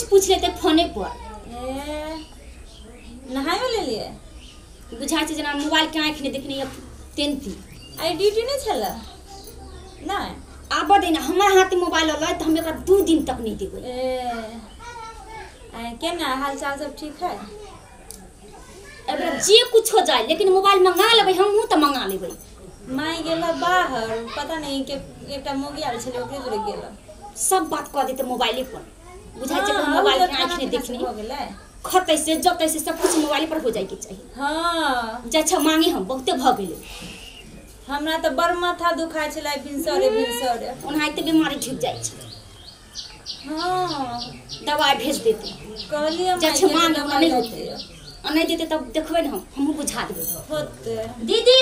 पूछ लेते फोने पर। ए नहायो लेलिए? बुझाइ छै जेना मोबाइल के आँखि नहि देखने या तेनती। आइ ड्यूटी नहि छलै? नहि आब दे ना, हमरा हाथ में मोबाइल अलै तऽ हम एकरा 2 दिन तक नहीं देबै। ए आइ केना हाल चाल सब ठीक है? एकरा जे कुछ हो जाए लेकिन मोबाइल मंगा लेबै, हमहूँ तऽ मंगा लेबै। माय गेल बाहर, पता नहीं के एकटा मोगी आयल छलै ओकरे जोरे गेल। सब बात कह देते मोबाइले पर। बुझाइ छै कि मोबाइल के आँखि नहि देखने हो गेलै, खतै से जतै से सब कुछ मोबाइल पर हो जाए के चाही। हाँ जाइ छै मांगे हम बहुते भऽ गेलै। हमरा तऽ बड़ माथा दुखाइ छलै भिनसरे भिनसरे, ओनाहिते बीमारी ढुकि जाइ छै। हाँ दवाइ भेज देते कहलियै जाइ छै मांगे, ओना नहि होतै। आ नहि देते तब देखबै ने हम, हमहूँ बुझा देबै। होतै दीदी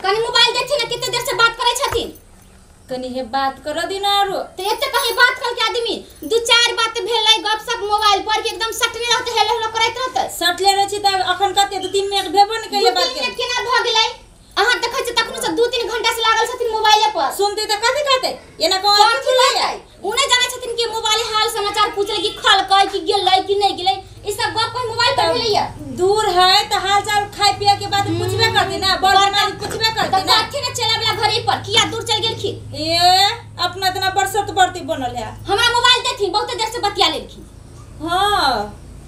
कनी मोबाइल देथिन ने, कते देर से बात करै छथिन। कनी हे बात कर दिन आरो तो एते कहीं बात कर के आदमी 2-4 बात भेलै गपशप मोबाइल पर के एकदम सटने रहते, हेलो हेलो करैत रहते। सटले रहै छी त अखन कते 2-3 मिनट भेबो ने कइले बात 2-3 मिनट केना भ गेलै? अहाँ देखै छी तखनो से 2-3 घंटा से लागल छथिन मोबाइले पर। सुनते त कथि कहते एना कोन कथि कहते? उ नै जानै छथिन कि मोबाइल हाल समाचार पूछले कि खलकै कि गेलै कि नै गेलै, ई सब गप कोई मोबाइल पर भेलैया। दूर है त हाल चाल खाय पिए के बात पूछबे करते ना, बड़ बीमारी पूछबे करते ना। कथि ने चले वाला घरे पर किया दूर चल गेलखिन? ए अपना इतना बरसत बरती बनल है। हमरा मोबाइल देथिन, बहुत देर से बतिया लेलखिन। हां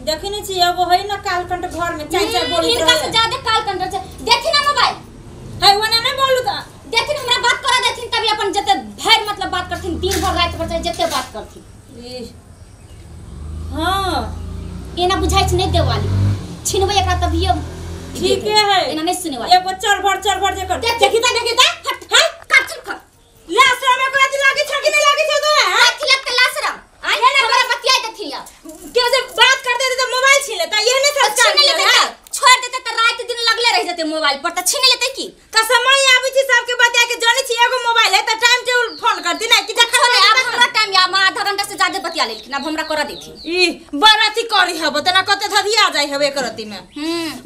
देखि नै छी एगो है ना कालकंठ घर में चाय चाय बोलत हिनका से ज्यादा कालकंठ छै। देथिन ना मोबाइल है ओना नै बोलू त देथिन, हमरा बात करा देथिन तभी अपन जते भर मतलब बात करथिन, दिन भर रात भर जते बात करथिन। हां एना बुझाइ छै नै देवाली छिनबै एकरा तभिए ठीक है, एना नै सुने वाली। एगो चर भर जे कर देखी त देखी त हट हाय काट खा लाशरा में कोई लागे छ कि नै लागे छ तो कथि लगते लाशरा? आइ हमरा बतियाइ देथिन यार के जे बात कर दे त मोबाइल छीन लेता, एहने संस्कार छीन लेते, छोड़ देते त रात दिन लगले रह जते मोबाइल पर त छीन लेते की। त समय आबै छी सबके बतिया के जानै छी एगो मोबाइल है त टाइम टेबल फोन करती ना कि जखन नहीं। अब हमरा टाइम या आधा घंटा से ज्यादा बतिया लेलखिन, अब हमरा कर देथिन। ई बड़ अथी करी हब तना कते धधिया जाय हबे करती में।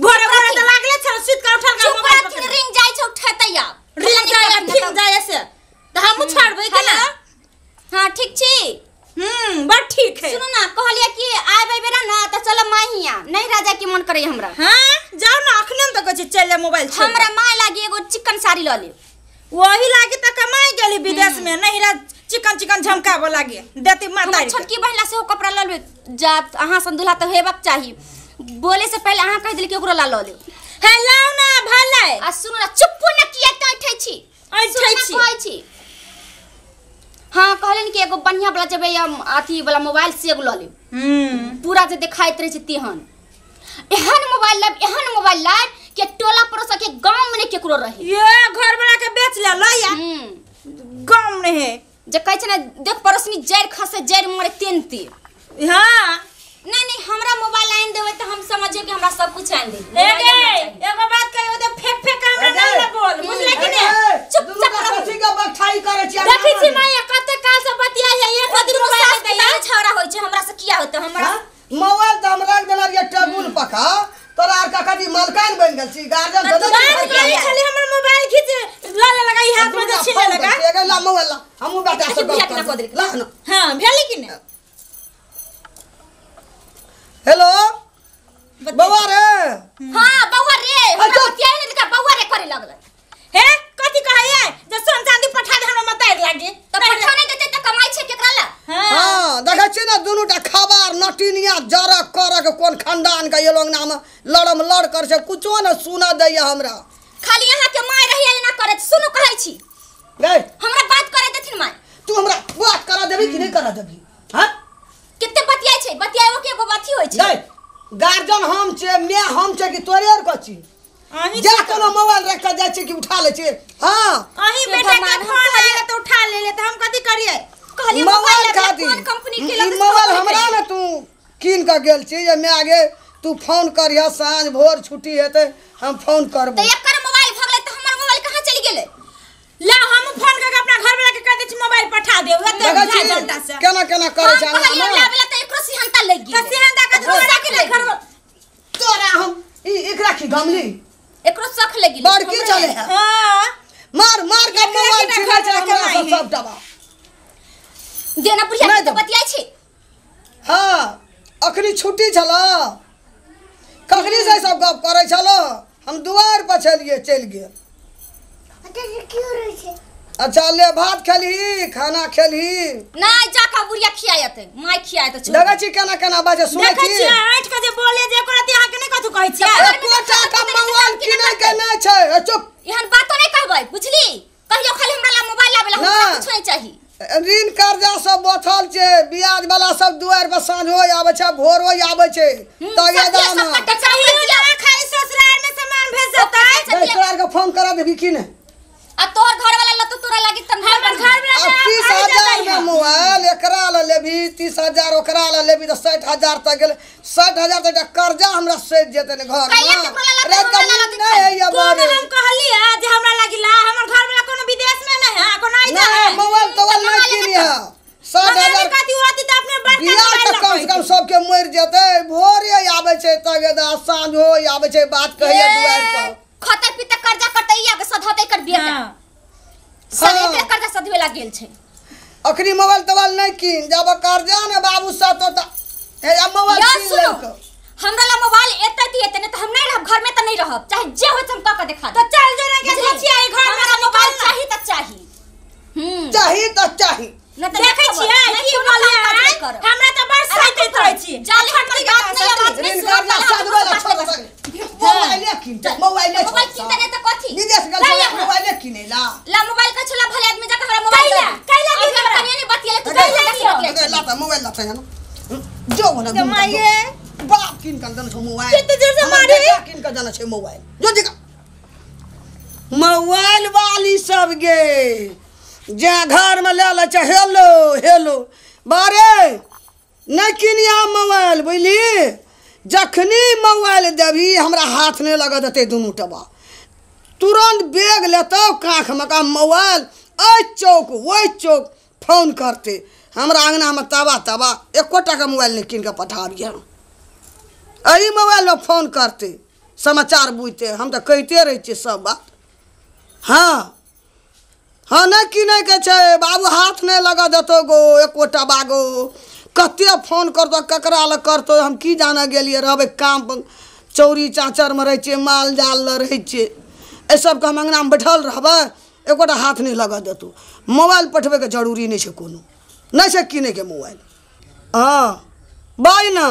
भोरे भोरे त लागले छल सुत के उठल के मोबाइल पर रिंग जाय छै उठेतै आब रिंग जाय ठीक जाय से त हम छोड़बै के ना। हां ठीक छी। बड़ ठीक है। सुनो ना कहलिए कि आबे बेरा ना त चल माहिया नहीं राजा के मन करे हमरा। हां जाओ ना अखने त कहै छी चल जा मोबाइल छोड़। हमरा माय लागी एगो चिकन साड़ी ल ले, वही लागी त कमाई गेली विदेश में नहीं रा चिकन चिकन झमकाबो लागे देती माता। छोटकी बहिला से कपड़ा ल ले जा, अहाँ सन दुल्हा त हेबाक चाही। बोले से पहले अहाँ कह देली कि ओकरो ला ल ले। हे लाओ ना भले। आ सुनो ना चुप्पो ना किया त ऐठै छी ऐठै छी कहै छी। हां कहलन कि एगो बढ़िया वाला जेबै अथी वाला मोबाइल से एगो ल ले। पूरा जे देखाइत रहे छै तेहन एहन मोबाइल लाब, एहन मोबाइल लाब के टोला पड़ोस के गांव में नहीं केकरो रहे। ये घर वाला के बेच ले ल या गांव में है जे कहै छै ना देख पड़ोसनी जड़ खसे जड़ मरे तेनती। हां नहीं नहीं हमरा मोबाइल आइन देबै त हम समझियो कि हमरा सब कुछ आइन दे। एगो बात कहियो त फेक फेक हमरा नहीं बोल बुझले कि ने? चुप चुप रहो। कथि के बकठाई करै छी? देखै छी माय कते काल से बतियाई है, एक दिन मोबाइल दे या छौरा होय छै हमरा से किया होते? हमरा मोबाइल त हम रख देला रे टेबुल पका तोरा आर काका जी मालकान बन गेल छी गार्जियन त बात करै छली हमर मोबाइल खींच ल ले लगा ई हाथ में जे छीने लगा। एगो ला मोबाइल ला हमहु बेटा से गप कर ला ना। हां भेली कि ने? हेलो बौआ रे। हां बौआ रे हमरा बतियाई ने देखा बौआ रे करे लगलै। हे कथि कहैए जे सोन चांदी पठा दे हमरा मतार लागी त पठा नै देते त कमाई छै केकरा ला? हां देखै छी ना दुनू टा खबर नटिनिया जरक करक कोन खानदान के ये लोग नाम लड़म लड़ कर छै कुछो न सुना दैया हमरा। खाली अहाँ के my रहैया एना करत सुनु कहै छी रे हमरा बात करे देथिन my. तू हमरा बात करा देबी कि नहीं करा देबी? हां कते बतियाई छै बतियाओ के एगो अथी होय छै। नै गार्जियन हम छे मैं हम छे कि तोरे और कथी जा कोनो मोबाइल रख के जाय छै कि उठा ले छै। हां अही बेटा के फोन आयल त उठा ले ले त हम कथि करिए? कहलिए मोबाइल मोबाइल कोन कंपनी के ई मोबाइल हमरा ने तू कीन के गेल छी जे मैं आगे तू फोन करिया साँझ भोर छुट्टी हेतै हम फोन करबो। त एकर मोबाइल भगलै त हमर मोबाइल कहां चलि गेलै? ला हम फोन करके अपना घर वाला के कह दे छी मोबाइल पठा देऊ एते जनता से केना केना करै छै। हम लाबेला त एकरो सिहंता लागि गेलै। त सिहंता के तोरा के घर तोरा हम ई एकरा की गमली एकरो सख लागि गेलै बड़की चले है। हां मार मार के मोबाइल छीनै छै हमरा सब डबा देना बुढ़िया के बतियाई छी। हां अखनी छुट्टी छल कखनी से सब गप करै छल हम दुआर पर छलियै चलि गेल। अच्छा ले भात खेलही खाना खेलही नहीं जाका बुढ़िया खियायत माय खियायत छौ। देखै छी केना केना बाजे सुनै देखै छी छी ऐठ के जे बोले जे एकरा अहाँ के नहीं कथु कहै छी। एकोटा का मोबाइल किनै के नै छै। ए चुप एहन बातो नहीं कहबै बुझली। कहियो खाली हमरा ला मोबाइल लाबे ला हमरा कुछ नहीं चाही। ऋण कर्जा सब बोथल छै ब्याज वाला सब दुआर पर साँझ हो आबै छै भोर हो आबै छै तगेदा में खाली ससुराल में सामान भेज देतै। तोरा के फोन करा देबी की ने आ तोर घर वाला लत तोरा लागी तन हमर घर वाला 30,000 में मोबाइल एकरा ल लेबी 30,000 ओकरा ल लेबी त 60,000 तक गेल। 60,000 तक कर्जा हमरा सैध जेतै ने घर में। रात का नींद नहीं है ये बारे। हम कहली है जे हमरा लागिला हमर घर वाला कोनो विदेश में नहीं है कोनो आई जा नहीं मोबाइल तो नहीं किनी है 60,000 कथि होती त अपने बड़का मोबाइल त कम से कम सबके मर जेतै। भोरे आबै छै तगेदा साँझ हो आबै छै बात कहिए दुआर पर खतै पीते कर्जा करतै या के सधतै कर बेटा सब एकरे कर्जा सधवे ला गेल छै। अखनी मोबाइल तोबाइल नहीं किन जब कर्जा ने बाबू सब तो हे अब मोबाइल किन लेलको। हमरा ला मोबाइल एतै त एतै नहीं त हम नहीं रहब घर में त नहीं रहब चाहे जे होय हम क के देखा तो चल जो ना के छियै घर में हमरा मोबाइल चाही त चाही। चाही त चाही न त देखै छियै की बोलिए हमरा त बड़ सैतैत रहै छी। जाले हमर बात नहीं आवाज नहीं ऋण कर्जा सधवे ला छोड़ मोबाइल किन मोबाइल मोबाइल किन त नहीं त कथि विदेश गेल छै मोबाइल किने ला ला मोबाइल के छला भले आदमी जाके हमरा मोबाइल कैला की हमरा कनिया नहीं बतियले तू कैला ला त मोबाइल ला त जो ना के माये बाप किन कर देने छौ मोबाइल कते जोर से मारे किन कर देने छै मोबाइल जो जी मोबाइल वाली सब गे जे घर में ले ले छै हेलो हेलो बारे नहीं किनिया मोबाइल बुझली। जखनी मोबाइल देबी हमरा हाथ नहीं लग देते दुनू टबा तुरंत बैग लेतौ काख में का मोबाइल अइ चौक ओहि चौक फोन करते हमरा अंगना में तबा तबा एकोटा का मोबाइल नहीं किन के पठाबियै। एहि मोबाइल में फोन करते समाचार बुझते हम तो कहिते रहै छियै सब बात। हाँ हाँ नहीं किनै के छै बाबू हाथ नहीं लगा देतौ गो एकोटा बागो कते फोन करतौ ककरा लग करतौ हम की जाने गेलियै रहबै काम चौरी चाचरमे रहै छियै माल जाल लग रहै छियै एहि सबके हम अङ्गनामे बैठल रहबै एकोटा हाथ नहीं लगा देतौ। मोबाइल पठबैके जरूरी नहीं छै कोनो नहीं छै किनैके मोबाइल। हाँ बाज ना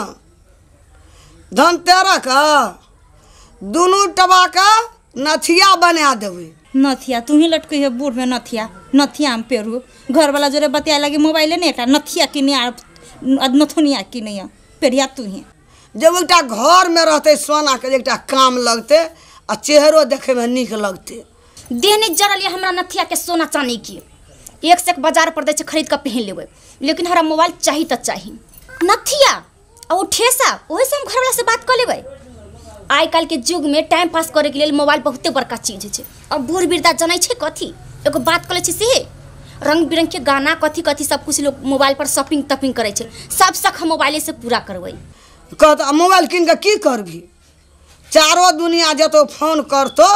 धनतेरस के दुनू टबाके नथिया बना देबै। नथिया तू ही लटकै है बूढ़ में नथिया नथिया हम पेरू घर वाला जोरे बतिया लगी मोबाइल नहीं एकटा नथिया किने आ नथुनिया किने पेरिया तू ही। जब एकटा घर में रहते सोना के एकटा काम लगते आ चेहरो देखे में नीक लगते। देह नहीं जरल ये हमरा नथिया के सोना चांदी के एक से एक बाजार पर दै छै खरीद के पहन लेबै लेकिन हमरा मोबाइल चाही त चाही। नथिया आ ओ ठेसा ओहि से हम घर वाला से बात क लेबै। आइ काल्हि के युग में टाइम पास करे के लेल मोबाइल बहुते बड़का चीज छै। अब बूढ़ वृद्धा जनै छै कथी एगो बात करै छै से रंग बिरंग के गाना कथी कथी सब कुछ लोग मोबाइल पर शॉपिंग तपिंग करै छै सब शख मोबाइले से पूरा करबै। कहत मोबाइल किन के की करबी चारो दुनिया जतो फोन करतो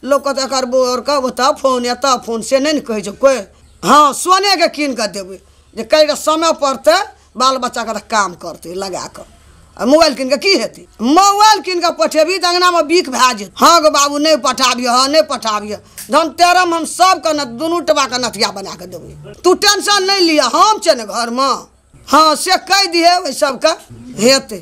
लोग कहत एकर बोर के ओतऽ फोन एतऽ फोन से नहीं ने कहै छै कोइ। हाँ सोने के कीन के देबै जे कहिया समय पड़तै बाल बच्चाके तऽ काम करतै लगा कऽ। आ मोबाइल कीन के की हेतै मोबाइल कीन के पठेबी तऽ अङ्गनामे बिक भए जेतै। हाँ गो बाबू नहीं पठाबियह हाँ नहीं पठाबियह धनतेरसमे हम सबके न दुनू टबाके नथिया बना कऽ देबै तू टेंशन नहीं लिअ हम छियै ने घरमे। हाँ से कहि दिहे ओहि सबके हेतै।